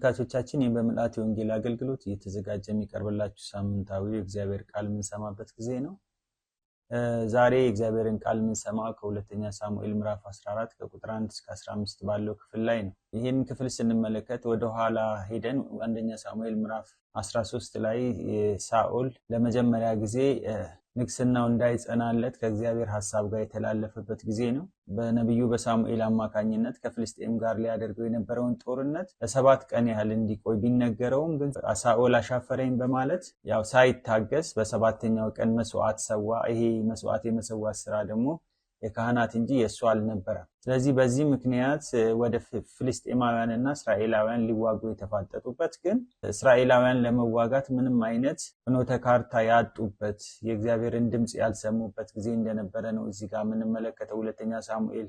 ተመልካቾቻችን፣ ይህ በምልአት የወንጌል አገልግሎት እየተዘጋጀ የሚቀርብላችሁ ሳምንታዊ የእግዚአብሔር ቃል የምንሰማበት ጊዜ ነው። ዛሬ የእግዚአብሔርን ቃል የምንሰማው ከሁለተኛ ሳሙኤል ምዕራፍ 14 ከቁጥር 1 እስከ 15 ባለው ክፍል ላይ ነው። ይህን ክፍል ስንመለከት ወደኋላ ሄደን አንደኛ ሳሙኤል ምዕራፍ 13 ላይ ሳኦል ለመጀመሪያ ጊዜ ንግስናው እንዳይጸናለት ከእግዚአብሔር ሀሳብ ጋር የተላለፈበት ጊዜ ነው። በነቢዩ በሳሙኤል አማካኝነት ከፍልስጤም ጋር ሊያደርገው የነበረውን ጦርነት ለ7 ቀን ያህል እንዲቆይ ቢነገረውም ግን ሳኦል አሻፈረኝ በማለት ያው ሳይታገስ በሰባተኛው ቀን መስዋዕት ሰዋ። ይሄ መስዋዕት የመሰዋት ስራ ደግሞ የካህናት እንጂ የእሱ አልነበረም። ስለዚህ በዚህ ምክንያት ወደ ፍልስጤማውያንና እስራኤላውያን ሊዋጉ የተፋጠጡበት፣ ግን እስራኤላውያን ለመዋጋት ምንም አይነት ፍኖተ ካርታ ያጡበት፣ የእግዚአብሔርን ድምፅ ያልሰሙበት ጊዜ እንደነበረ ነው እዚህ ጋር የምንመለከተው ሁለተኛ ሳሙኤል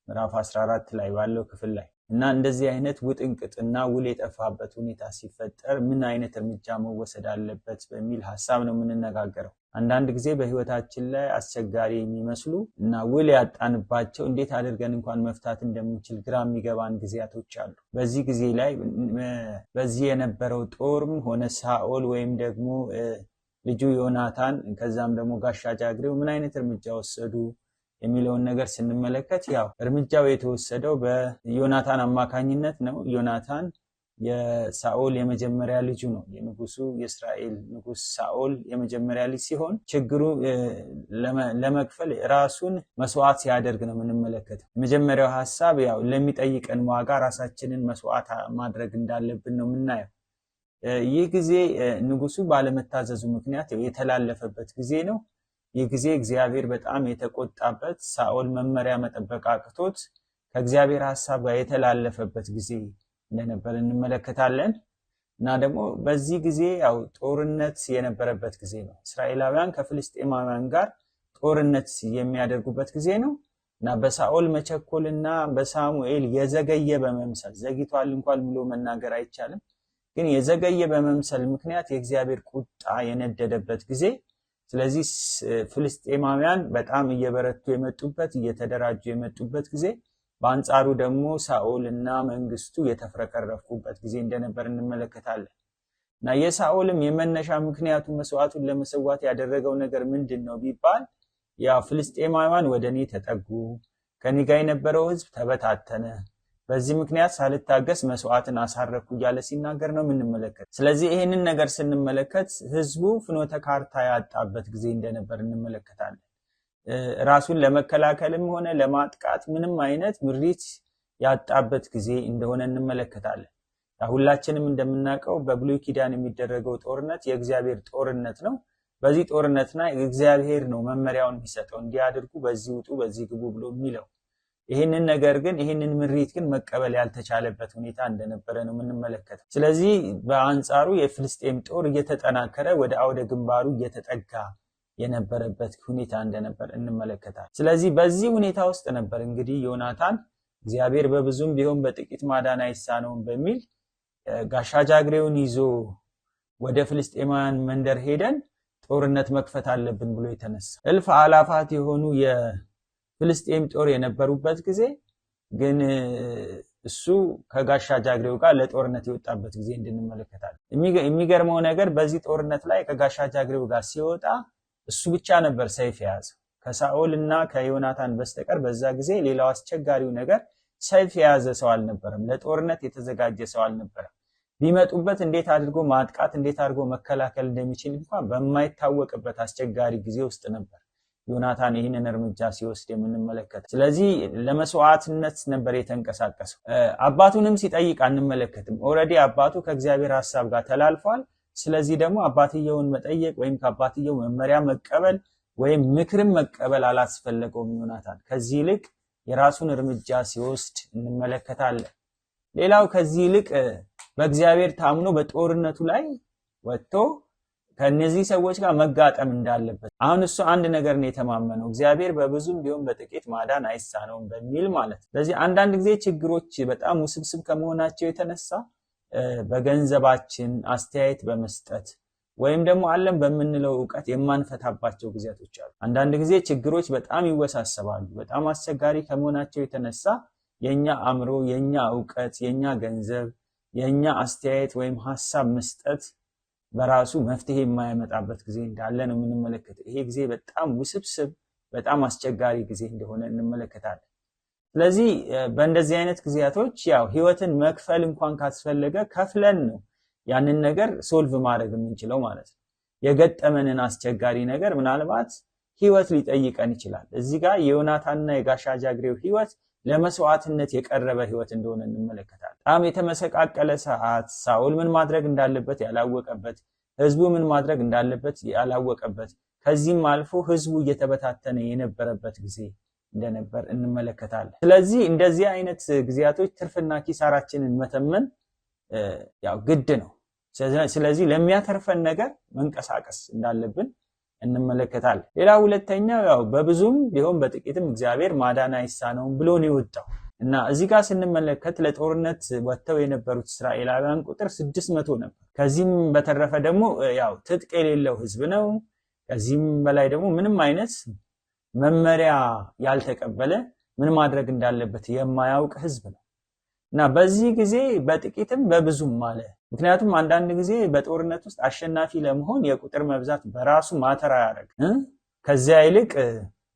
ምዕራፍ 14 ላይ ባለው ክፍል ላይ። እና እንደዚህ አይነት ውጥንቅጥና ውል የጠፋበት ሁኔታ ሲፈጠር ምን አይነት እርምጃ መወሰድ አለበት በሚል ሀሳብ ነው የምንነጋገረው። አንዳንድ ጊዜ በህይወታችን ላይ አስቸጋሪ የሚመስሉ እና ውል ያጣንባቸው፣ እንዴት አድርገን እንኳን መፍታት እንደምንችል ግራ የሚገባን ጊዜያቶች አሉ። በዚህ ጊዜ ላይ በዚህ የነበረው ጦርም ሆነ ሳኦል ወይም ደግሞ ልጁ ዮናታን፣ ከዛም ደግሞ ጋሻ ጃግሬው ምን አይነት እርምጃ ወሰዱ የሚለውን ነገር ስንመለከት፣ ያው እርምጃው የተወሰደው በዮናታን አማካኝነት ነው። ዮናታን የሳኦል የመጀመሪያ ልጁ ነው። የንጉሱ የእስራኤል ንጉስ ሳኦል የመጀመሪያ ልጅ ሲሆን ችግሩ ለመክፈል ራሱን መስዋዕት ሲያደርግ ነው የምንመለከተው። የመጀመሪያው ሀሳብ ያው ለሚጠይቀን ዋጋ ራሳችንን መስዋዕት ማድረግ እንዳለብን ነው የምናየው። ይህ ጊዜ ንጉሱ ባለመታዘዙ ምክንያት የተላለፈበት ጊዜ ነው። ይህ ጊዜ እግዚአብሔር በጣም የተቆጣበት፣ ሳኦል መመሪያ መጠበቅ አቅቶት ከእግዚአብሔር ሀሳብ ጋር የተላለፈበት ጊዜ እንደነበር እንመለከታለን። እና ደግሞ በዚህ ጊዜ ያው ጦርነት የነበረበት ጊዜ ነው። እስራኤላውያን ከፍልስጤማውያን ጋር ጦርነት የሚያደርጉበት ጊዜ ነው። እና በሳኦል መቸኮልና በሳሙኤል የዘገየ በመምሰል፣ ዘግይቷል እንኳን ብሎ መናገር አይቻልም፣ ግን የዘገየ በመምሰል ምክንያት የእግዚአብሔር ቁጣ የነደደበት ጊዜ፣ ስለዚህ ፍልስጤማውያን በጣም እየበረቱ የመጡበት፣ እየተደራጁ የመጡበት ጊዜ፣ በአንጻሩ ደግሞ ሳኦል እና መንግስቱ የተፍረከረኩበት ጊዜ እንደነበር እንመለከታለን። እና የሳኦልም የመነሻ ምክንያቱ መስዋዕቱን ለመሰዋት ያደረገው ነገር ምንድን ነው ቢባል፣ ያው ፍልስጤማውያን ወደ እኔ ተጠጉ፣ ከኔ ጋር የነበረው ህዝብ ተበታተነ፣ በዚህ ምክንያት ሳልታገስ መስዋዕትን አሳረኩ እያለ ሲናገር ነው የምንመለከት። ስለዚህ ይህንን ነገር ስንመለከት ህዝቡ ፍኖተ ካርታ ያጣበት ጊዜ እንደነበር እንመለከታለን። ራሱን ለመከላከልም ሆነ ለማጥቃት ምንም አይነት ምሪት ያጣበት ጊዜ እንደሆነ እንመለከታለን። ሁላችንም እንደምናውቀው በብሉይ ኪዳን የሚደረገው ጦርነት የእግዚአብሔር ጦርነት ነው። በዚህ ጦርነትና እግዚአብሔር ነው መመሪያውን የሚሰጠው፣ እንዲያደርጉ፣ በዚህ ውጡ፣ በዚህ ግቡ ብሎ የሚለው። ይህንን ነገር ግን፣ ይህንን ምሪት ግን መቀበል ያልተቻለበት ሁኔታ እንደነበረ ነው የምንመለከተው። ስለዚህ በአንጻሩ የፍልስጤም ጦር እየተጠናከረ ወደ አውደ ግንባሩ እየተጠጋ የነበረበት ሁኔታ እንደነበር እንመለከታለን። ስለዚህ በዚህ ሁኔታ ውስጥ ነበር እንግዲህ ዮናታን እግዚአብሔር በብዙም ቢሆን በጥቂት ማዳን አይሳነውም በሚል ጋሻ ጃግሬውን ይዞ ወደ ፍልስጤማውያን መንደር ሄደን ጦርነት መክፈት አለብን ብሎ የተነሳ፣ እልፍ አላፋት የሆኑ የፍልስጤም ጦር የነበሩበት ጊዜ ግን እሱ ከጋሻ ጃግሬው ጋር ለጦርነት የወጣበት ጊዜ እንድንመለከታለን። የሚገርመው ነገር በዚህ ጦርነት ላይ ከጋሻ ጃግሬው ጋር ሲወጣ እሱ ብቻ ነበር ሰይፍ የያዘው ከሳኦል እና ከዮናታን በስተቀር። በዛ ጊዜ ሌላው አስቸጋሪው ነገር ሰይፍ የያዘ ሰው አልነበረም። ለጦርነት የተዘጋጀ ሰው አልነበረም። ቢመጡበት እንዴት አድርጎ ማጥቃት፣ እንዴት አድርጎ መከላከል እንደሚችል እንኳን በማይታወቅበት አስቸጋሪ ጊዜ ውስጥ ነበር ዮናታን ይህንን እርምጃ ሲወስድ የምንመለከተው። ስለዚህ ለመስዋዕትነት ነበር የተንቀሳቀሰው። አባቱንም ሲጠይቅ አንመለከትም። Already አባቱ ከእግዚአብሔር ሀሳብ ጋር ተላልፏል። ስለዚህ ደግሞ አባትየውን መጠየቅ ወይም ከአባትየው መመሪያ መቀበል ወይም ምክርም መቀበል አላስፈለገውም ዮናታን። ከዚህ ይልቅ የራሱን እርምጃ ሲወስድ እንመለከታለን። ሌላው ከዚህ ይልቅ በእግዚአብሔር ታምኖ በጦርነቱ ላይ ወጥቶ ከእነዚህ ሰዎች ጋር መጋጠም እንዳለበት፣ አሁን እሱ አንድ ነገር ነው የተማመነው፣ እግዚአብሔር በብዙም ቢሆን በጥቂት ማዳን አይሳነውም በሚል ማለት ነው። ስለዚህ አንዳንድ ጊዜ ችግሮች በጣም ውስብስብ ከመሆናቸው የተነሳ በገንዘባችን፣ አስተያየት በመስጠት ወይም ደግሞ አለን በምንለው እውቀት የማንፈታባቸው ጊዜያቶች አሉ። አንዳንድ ጊዜ ችግሮች በጣም ይወሳሰባሉ። በጣም አስቸጋሪ ከመሆናቸው የተነሳ የኛ አእምሮ፣ የኛ እውቀት፣ የኛ ገንዘብ፣ የእኛ አስተያየት ወይም ሀሳብ መስጠት በራሱ መፍትሄ የማያመጣበት ጊዜ እንዳለ ነው የምንመለከተው። ይሄ ጊዜ በጣም ውስብስብ፣ በጣም አስቸጋሪ ጊዜ እንደሆነ እንመለከታለን። ስለዚህ በእንደዚህ አይነት ጊዜያቶች ያው ህይወትን መክፈል እንኳን ካስፈለገ ከፍለን ነው ያንን ነገር solve ማድረግ የምንችለው ማለት ነው። የገጠመንን አስቸጋሪ ነገር ምናልባት ህይወት ሊጠይቀን ይችላል። እዚህ ጋር የዮናታንና የጋሻ ጃግሬው ህይወት ለመስዋዕትነት የቀረበ ህይወት እንደሆነ እንመለከታለን። በጣም የተመሰቃቀለ ሰዓት፣ ሳኦል ምን ማድረግ እንዳለበት ያላወቀበት፣ ህዝቡ ምን ማድረግ እንዳለበት ያላወቀበት፣ ከዚህም አልፎ ህዝቡ እየተበታተነ የነበረበት ጊዜ እንደነበር እንመለከታለን። ስለዚህ እንደዚህ አይነት ጊዜያቶች ትርፍና ኪሳራችንን መተመን ያው ግድ ነው። ስለዚህ ለሚያተርፈን ነገር መንቀሳቀስ እንዳለብን እንመለከታለን። ሌላ ሁለተኛው ያው በብዙም ቢሆን በጥቂትም እግዚአብሔር ማዳን አይሳነውም ብሎ ነው የወጣው እና እዚህ ጋር ስንመለከት ለጦርነት ወጥተው የነበሩት እስራኤላውያን ቁጥር 600 ነበር። ከዚህም በተረፈ ደግሞ ያው ትጥቅ የሌለው ህዝብ ነው። ከዚህም በላይ ደግሞ ምንም አይነት መመሪያ ያልተቀበለ ምን ማድረግ እንዳለበት የማያውቅ ህዝብ ነው እና በዚህ ጊዜ በጥቂትም በብዙም አለ። ምክንያቱም አንዳንድ ጊዜ በጦርነት ውስጥ አሸናፊ ለመሆን የቁጥር መብዛት በራሱ ማተር አያደርግም። ከዚያ ይልቅ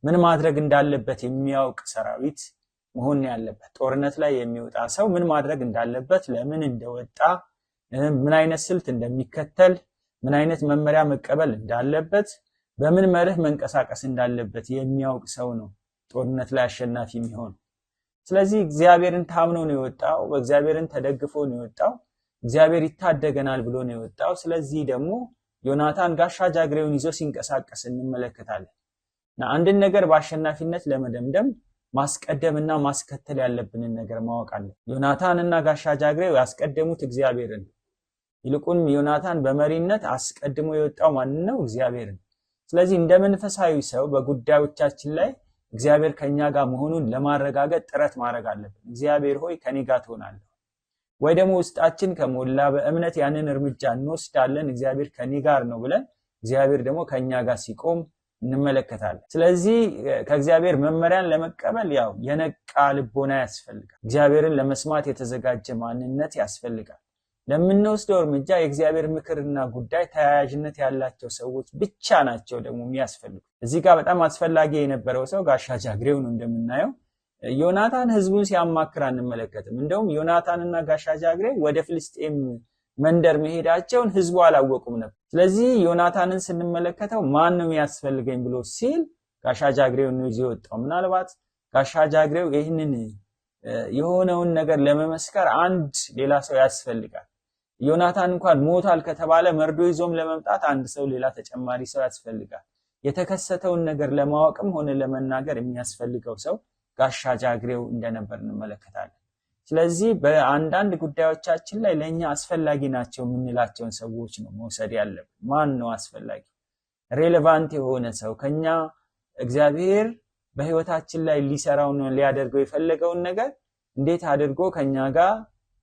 ምን ማድረግ እንዳለበት የሚያውቅ ሰራዊት መሆን ያለበት። ጦርነት ላይ የሚወጣ ሰው ምን ማድረግ እንዳለበት፣ ለምን እንደወጣ፣ ምን አይነት ስልት እንደሚከተል፣ ምን አይነት መመሪያ መቀበል እንዳለበት፣ በምን መርህ መንቀሳቀስ እንዳለበት የሚያውቅ ሰው ነው ጦርነት ላይ አሸናፊ የሚሆን። ስለዚህ እግዚአብሔርን ታምኖ ነው የወጣው። በእግዚአብሔርን ተደግፎ ነው የወጣው። እግዚአብሔር ይታደገናል ብሎ ነው የወጣው። ስለዚህ ደግሞ ዮናታን ጋሻ ጃግሬውን ይዞ ሲንቀሳቀስ እንመለከታለን። እና አንድን ነገር በአሸናፊነት ለመደምደም ማስቀደምና ማስከተል ያለብንን ነገር ማወቅ አለ። ዮናታን እና ጋሻ ጃግሬው ያስቀደሙት እግዚአብሔርን። ይልቁንም ዮናታን በመሪነት አስቀድሞ የወጣው ማንን ነው? እግዚአብሔርን። ስለዚህ እንደ መንፈሳዊ ሰው በጉዳዮቻችን ላይ እግዚአብሔር ከኛ ጋር መሆኑን ለማረጋገጥ ጥረት ማድረግ አለብን። እግዚአብሔር ሆይ ከኔ ጋር ትሆናለህ ወይ ደግሞ ውስጣችን ከሞላ በእምነት ያንን እርምጃ እንወስዳለን። እግዚአብሔር ከኔ ጋር ነው ብለን እግዚአብሔር ደግሞ ከኛ ጋር ሲቆም እንመለከታለን። ስለዚህ ከእግዚአብሔር መመሪያን ለመቀበል ያው የነቃ ልቦና ያስፈልጋል። እግዚአብሔርን ለመስማት የተዘጋጀ ማንነት ያስፈልጋል። ለምንወስደው እርምጃ የእግዚአብሔር ምክርና ጉዳይ ተያያዥነት ያላቸው ሰዎች ብቻ ናቸው ደግሞ የሚያስፈልጉ። እዚህ ጋር በጣም አስፈላጊ የነበረው ሰው ጋሻ ጃግሬው ነው። እንደምናየው ዮናታን ህዝቡን ሲያማክር አንመለከትም። እንደውም ዮናታንና ጋሻ ጃግሬ ወደ ፍልስጤም መንደር መሄዳቸውን ህዝቡ አላወቁም ነበር። ስለዚህ ዮናታንን ስንመለከተው ማን ነው የሚያስፈልገኝ ብሎ ሲል ጋሻ ጃግሬውን ነው ይዞ የወጣው። ምናልባት ጋሻ ጃግሬው ይህንን የሆነውን ነገር ለመመስከር አንድ ሌላ ሰው ያስፈልጋል። ዮናታን እንኳን ሞቷል ከተባለ መርዶ ይዞም ለመምጣት አንድ ሰው ሌላ ተጨማሪ ሰው ያስፈልጋል። የተከሰተውን ነገር ለማወቅም ሆነ ለመናገር የሚያስፈልገው ሰው ጋሻ ጃግሬው እንደነበር እንመለከታለን። ስለዚህ በአንዳንድ ጉዳዮቻችን ላይ ለእኛ አስፈላጊ ናቸው የምንላቸውን ሰዎች ነው መውሰድ ያለብን። ማን ነው አስፈላጊ? relevant የሆነ ሰው ከኛ እግዚአብሔር በህይወታችን ላይ ሊሰራውን ሊያደርገው የፈለገውን ነገር እንዴት አድርጎ ከኛ ጋር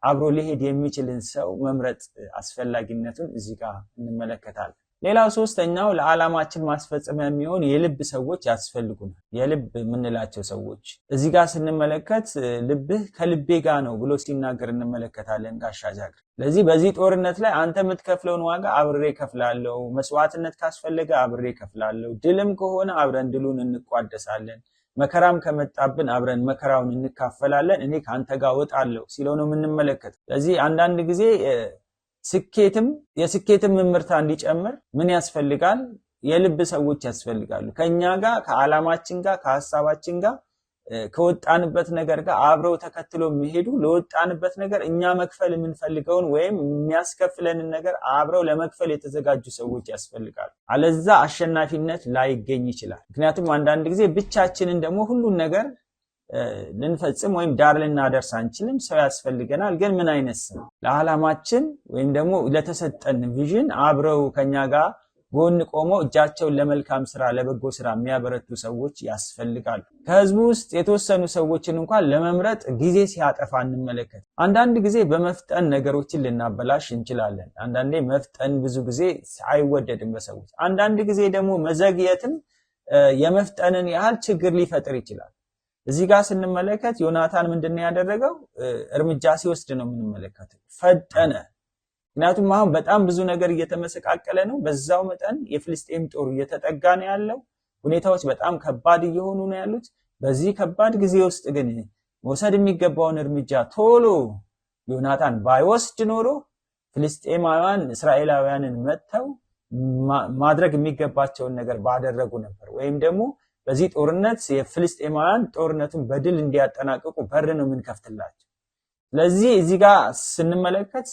አብሮ ሊሄድ የሚችልን ሰው መምረጥ አስፈላጊነቱን እዚህ ጋር እንመለከታለን። ሌላው ሶስተኛው ለዓላማችን ማስፈጸሚያ የሚሆን የልብ ሰዎች ያስፈልጉናል። የልብ የምንላቸው ሰዎች እዚህ ጋር ስንመለከት ልብህ ከልቤ ጋር ነው ብሎ ሲናገር እንመለከታለን ጋሻ ጃግሬ። ስለዚህ በዚህ ጦርነት ላይ አንተ የምትከፍለውን ዋጋ አብሬ እከፍላለሁ፣ መስዋዕትነት ካስፈለገ አብሬ እከፍላለሁ፣ ድልም ከሆነ አብረን ድሉን እንቋደሳለን፣ መከራም ከመጣብን አብረን መከራውን እንካፈላለን፣ እኔ ከአንተ ጋር ወጣለሁ ሲለው ነው የምንመለከተው። ስለዚህ አንዳንድ ጊዜ ስኬትም የስኬትም ምርታ እንዲጨምር ምን ያስፈልጋል? የልብ ሰዎች ያስፈልጋሉ። ከኛ ጋር ከዓላማችን ጋር ከሀሳባችን ጋር ከወጣንበት ነገር ጋር አብረው ተከትሎ የሚሄዱ ለወጣንበት ነገር እኛ መክፈል የምንፈልገውን ወይም የሚያስከፍለንን ነገር አብረው ለመክፈል የተዘጋጁ ሰዎች ያስፈልጋሉ። አለዛ አሸናፊነት ላይገኝ ይችላል። ምክንያቱም አንዳንድ ጊዜ ብቻችንን ደግሞ ሁሉን ነገር ልንፈጽም ወይም ዳር ልናደርስ አንችልም። ሰው ያስፈልገናል። ግን ምን አይነት ሰው? ለዓላማችን ወይም ደግሞ ለተሰጠን vision አብረው ከኛ ጋር ጎን ቆመው እጃቸውን ለመልካም ስራ ለበጎ ስራ የሚያበረቱ ሰዎች ያስፈልጋሉ። ከህዝቡ ውስጥ የተወሰኑ ሰዎችን እንኳን ለመምረጥ ጊዜ ሲያጠፋ እንመለከት። አንዳንድ ጊዜ በመፍጠን ነገሮችን ልናበላሽ እንችላለን። አንዳንዴ መፍጠን ብዙ ጊዜ አይወደድም በሰዎች። አንዳንድ ጊዜ ደግሞ መዘግየትም የመፍጠንን ያህል ችግር ሊፈጥር ይችላል። እዚህ ጋር ስንመለከት ዮናታን ምንድነው ያደረገው? እርምጃ ሲወስድ ነው የምንመለከተው። ፈጠነ። ምክንያቱም አሁን በጣም ብዙ ነገር እየተመሰቃቀለ ነው። በዛው መጠን የፍልስጤም ጦር እየተጠጋ ነው ያለው። ሁኔታዎች በጣም ከባድ እየሆኑ ነው ያሉት። በዚህ ከባድ ጊዜ ውስጥ ግን መውሰድ የሚገባውን እርምጃ ቶሎ ዮናታን ባይወስድ ኖሮ ፍልስጤማውያን እስራኤላውያንን መጥተው ማድረግ የሚገባቸውን ነገር ባደረጉ ነበር። ወይም ደግሞ በዚህ ጦርነት የፍልስጤማውያን ጦርነቱን በድል እንዲያጠናቅቁ በር ነው የምንከፍትላቸው። ስለዚህ እዚህ ጋር ስንመለከት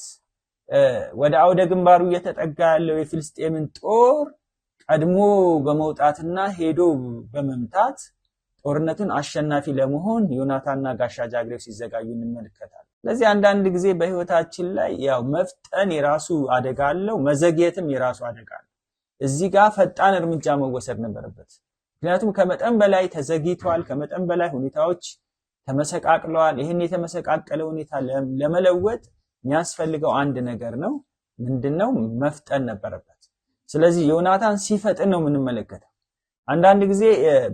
ወደ አውደ ግንባሩ እየተጠጋ ያለው የፍልስጤምን ጦር ቀድሞ በመውጣትና ሄዶ በመምታት ጦርነቱን አሸናፊ ለመሆን ዮናታንና ጋሻ ጃግሬው ሲዘጋጁ እንመለከታለን። ስለዚህ አንዳንድ ጊዜ በህይወታችን ላይ ያው መፍጠን የራሱ አደጋ አለው፣ መዘግየትም የራሱ አደጋ አለው። እዚህ ጋር ፈጣን እርምጃ መወሰድ ነበረበት። ምክንያቱም ከመጠን በላይ ተዘግይቷል። ከመጠን በላይ ሁኔታዎች ተመሰቃቅለዋል። ይህን የተመሰቃቀለ ሁኔታ ለመለወጥ የሚያስፈልገው አንድ ነገር ነው። ምንድነው? መፍጠን ነበረበት። ስለዚህ ዮናታን ሲፈጥን ነው የምንመለከተው። አንዳንድ ጊዜ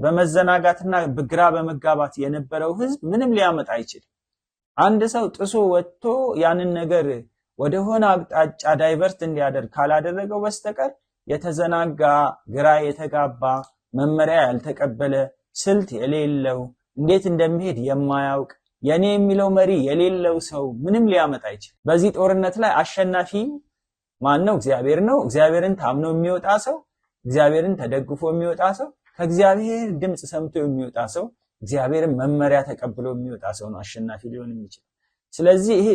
በመዘናጋትና ግራ በመጋባት የነበረው ህዝብ ምንም ሊያመጣ አይችልም። አንድ ሰው ጥሶ ወጥቶ ያንን ነገር ወደሆነ አቅጣጫ divert እንዲያደርግ ካላደረገው በስተቀር የተዘናጋ፣ ግራ የተጋባ፣ መመሪያ ያልተቀበለ፣ ስልት የሌለው፣ እንዴት እንደሚሄድ የማያውቅ፣ የኔ የሚለው መሪ የሌለው ሰው ምንም ሊያመጣ አይችልም። በዚህ ጦርነት ላይ አሸናፊ ማን ነው? እግዚአብሔር ነው። እግዚአብሔርን ታምኖ የሚወጣ ሰው፣ እግዚአብሔርን ተደግፎ የሚወጣ ሰው፣ ከእግዚአብሔር ድምፅ ሰምቶ የሚወጣ ሰው፣ እግዚአብሔርን መመሪያ ተቀብሎ የሚወጣ ሰው ነው አሸናፊ ሊሆን የሚችል። ስለዚህ ይሄ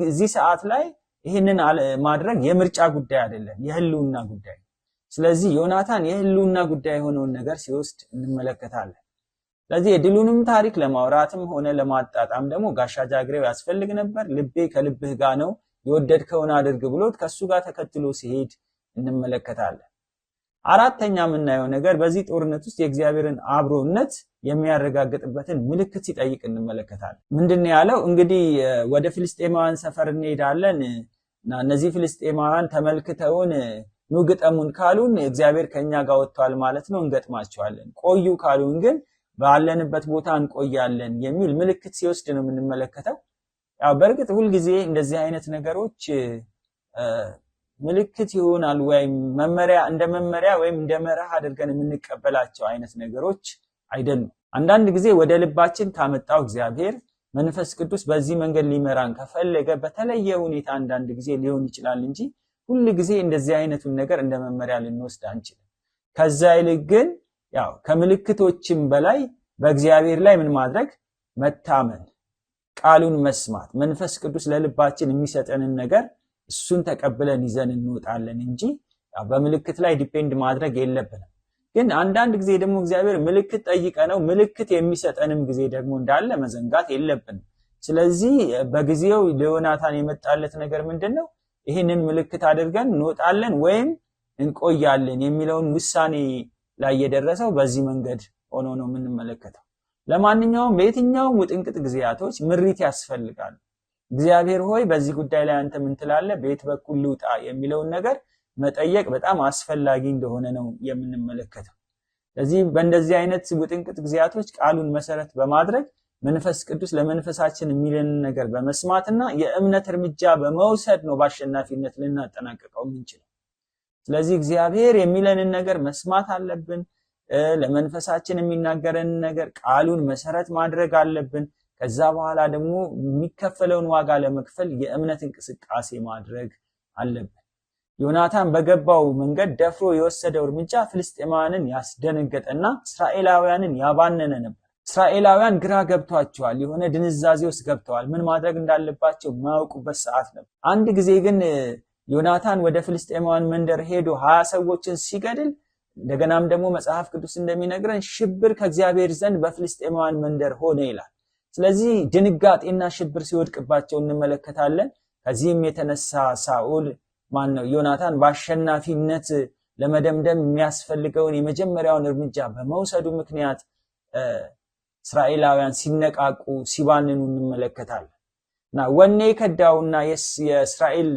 እዚህ ሰዓት ላይ ይህንን ማድረግ የምርጫ ጉዳይ አይደለም፣ የህልውና ጉዳይ። ስለዚህ ዮናታን የህልውና ጉዳይ የሆነውን ነገር ሲወስድ እንመለከታለን። ስለዚህ የድሉንም ታሪክ ለማውራትም ሆነ ለማጣጣም ደግሞ ጋሻ ጃግሬው ያስፈልግ ነበር። ልቤ ከልብህ ጋር ነው፣ የወደድከውን አድርግ ብሎት ከሱ ጋር ተከትሎ ሲሄድ እንመለከታለን። አራተኛ የምናየው ነገር በዚህ ጦርነት ውስጥ የእግዚአብሔርን አብሮነት የሚያረጋግጥበትን ምልክት ሲጠይቅ እንመለከታለን። ምንድን ያለው? እንግዲህ ወደ ፍልስጤማውያን ሰፈር እንሄዳለን እና እነዚህ ፍልስጤማውያን ተመልክተውን ኑ ግጠሙን ካሉን እግዚአብሔር ከኛ ጋር ወጥቷል ማለት ነው፣ እንገጥማቸዋለን። ቆዩ ካሉን ግን ባለንበት ቦታ እንቆያለን የሚል ምልክት ሲወስድ ነው የምንመለከተው። ያው በእርግጥ ሁልጊዜ እንደዚህ አይነት ነገሮች ምልክት ይሆናል ወይም መመሪያ እንደ መመሪያ ወይም እንደ መርህ አድርገን የምንቀበላቸው አይነት ነገሮች አይደሉም። አንዳንድ ጊዜ ወደ ልባችን ካመጣው እግዚአብሔር መንፈስ ቅዱስ በዚህ መንገድ ሊመራን ከፈለገ በተለየ ሁኔታ አንዳንድ ጊዜ ሊሆን ይችላል እንጂ ሁል ጊዜ እንደዚህ አይነቱን ነገር እንደ መመሪያ ልንወስድ አንችልም። ከዛ ይልቅ ግን ያው ከምልክቶችም በላይ በእግዚአብሔር ላይ ምን ማድረግ መታመን፣ ቃሉን መስማት፣ መንፈስ ቅዱስ ለልባችን የሚሰጠንን ነገር እሱን ተቀብለን ይዘን እንወጣለን እንጂ በምልክት ላይ depend ማድረግ የለብንም። ግን አንዳንድ ጊዜ ደግሞ እግዚአብሔር ምልክት ጠይቀነው ምልክት የሚሰጠንም ጊዜ ደግሞ እንዳለ መዘንጋት የለብንም። ስለዚህ በጊዜው ለዮናታን የመጣለት ነገር ምንድነው? ይህንን ምልክት አድርገን እንወጣለን ወይም እንቆያለን የሚለውን ውሳኔ ላይ የደረሰው በዚህ መንገድ ሆኖ ነው የምንመለከተው። ለማንኛውም በየትኛውም ውጥንቅጥ ጊዜያቶች ምሪት ያስፈልጋል። እግዚአብሔር ሆይ በዚህ ጉዳይ ላይ አንተ ምን ትላለህ? በየት በኩል ልውጣ የሚለውን ነገር መጠየቅ በጣም አስፈላጊ እንደሆነ ነው የምንመለከተው። ስለዚህ በእንደዚህ አይነት ውጥንቅጥ ጊዜያቶች ቃሉን መሰረት በማድረግ መንፈስ ቅዱስ ለመንፈሳችን የሚለንን ነገር በመስማትና የእምነት እርምጃ በመውሰድ ነው በአሸናፊነት ልናጠናቀቀው የምንችለው። ስለዚህ እግዚአብሔር የሚለንን ነገር መስማት አለብን። ለመንፈሳችን የሚናገረንን ነገር ቃሉን መሰረት ማድረግ አለብን። ከዛ በኋላ ደግሞ የሚከፈለውን ዋጋ ለመክፈል የእምነት እንቅስቃሴ ማድረግ አለብን። ዮናታን በገባው መንገድ ደፍሮ የወሰደው እርምጃ ፍልስጤማውያንን ያስደነገጠና እስራኤላውያንን ያባነነ ነበር። እስራኤላውያን ግራ ገብቷቸዋል። የሆነ ድንዛዜ ውስጥ ገብተዋል። ምን ማድረግ እንዳለባቸው የማያውቁበት ሰዓት ነበር። አንድ ጊዜ ግን ዮናታን ወደ ፍልስጤማውያን መንደር ሄዶ 20 ሰዎችን ሲገድል እንደገናም ደግሞ መጽሐፍ ቅዱስ እንደሚነግረን ሽብር ከእግዚአብሔር ዘንድ በፍልስጤማውያን መንደር ሆነ ይላል። ስለዚህ ድንጋጤና ሽብር ሲወድቅባቸው እንመለከታለን። ከዚህም የተነሳ ሳኦል ማን ነው ዮናታን በአሸናፊነት ለመደምደም የሚያስፈልገውን የመጀመሪያውን እርምጃ በመውሰዱ ምክንያት እስራኤላውያን ሲነቃቁ ሲባንኑ እንመለከታለን። እና ወኔ ከዳውና የእስራኤል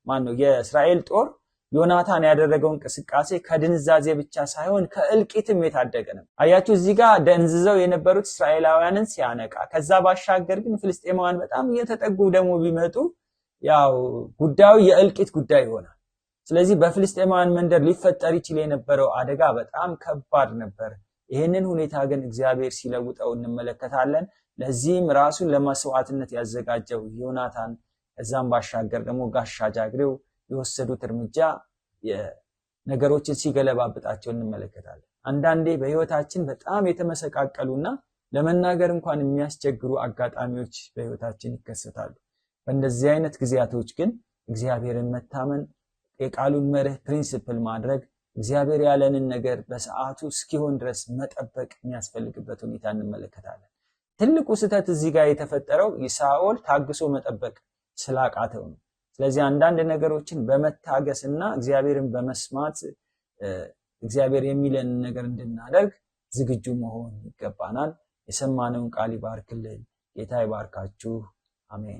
ማን ነው የእስራኤል ጦር ዮናታን ያደረገው እንቅስቃሴ ከድንዛዜ ብቻ ሳይሆን ከእልቂትም የታደገ ነው። አያችሁ፣ እዚህ ጋር ደንዝዘው የነበሩት እስራኤላውያንን ሲያነቃ፣ ከዛ ባሻገር ግን ፍልስጤማውያን በጣም እየተጠጉ ደግሞ ቢመጡ ያው ጉዳዩ የእልቂት ጉዳይ ይሆናል። ስለዚህ በፍልስጤማውያን መንደር ሊፈጠር ይችል የነበረው አደጋ በጣም ከባድ ነበር። ይህንን ሁኔታ ግን እግዚአብሔር ሲለውጠው እንመለከታለን። ለዚህም ራሱን ለመስዋዕትነት ያዘጋጀው ዮናታን፣ ከዛም ባሻገር ደግሞ ጋሻ ጃግሬው የወሰዱት እርምጃ ነገሮችን ሲገለባብጣቸው እንመለከታለን። አንዳንዴ በህይወታችን በጣም የተመሰቃቀሉና ለመናገር እንኳን የሚያስቸግሩ አጋጣሚዎች በህይወታችን ይከሰታሉ። በእንደዚህ አይነት ጊዜያቶች ግን እግዚአብሔርን መታመን፣ የቃሉን መርህ principle ማድረግ፣ እግዚአብሔር ያለንን ነገር በሰዓቱ እስኪሆን ድረስ መጠበቅ የሚያስፈልግበት ሁኔታ እንመለከታለን። ትልቁ ስህተት እዚህ ጋር የተፈጠረው ሳኦል ታግሶ መጠበቅ ስላቃተው ነው። ስለዚህ አንዳንድ ነገሮችን በመታገስና እግዚአብሔርን በመስማት እግዚአብሔር የሚለንን ነገር እንድናደርግ ዝግጁ መሆን ይገባናል። የሰማነውን ቃል ይባርክልን። ጌታ ይባርካችሁ። አሜን።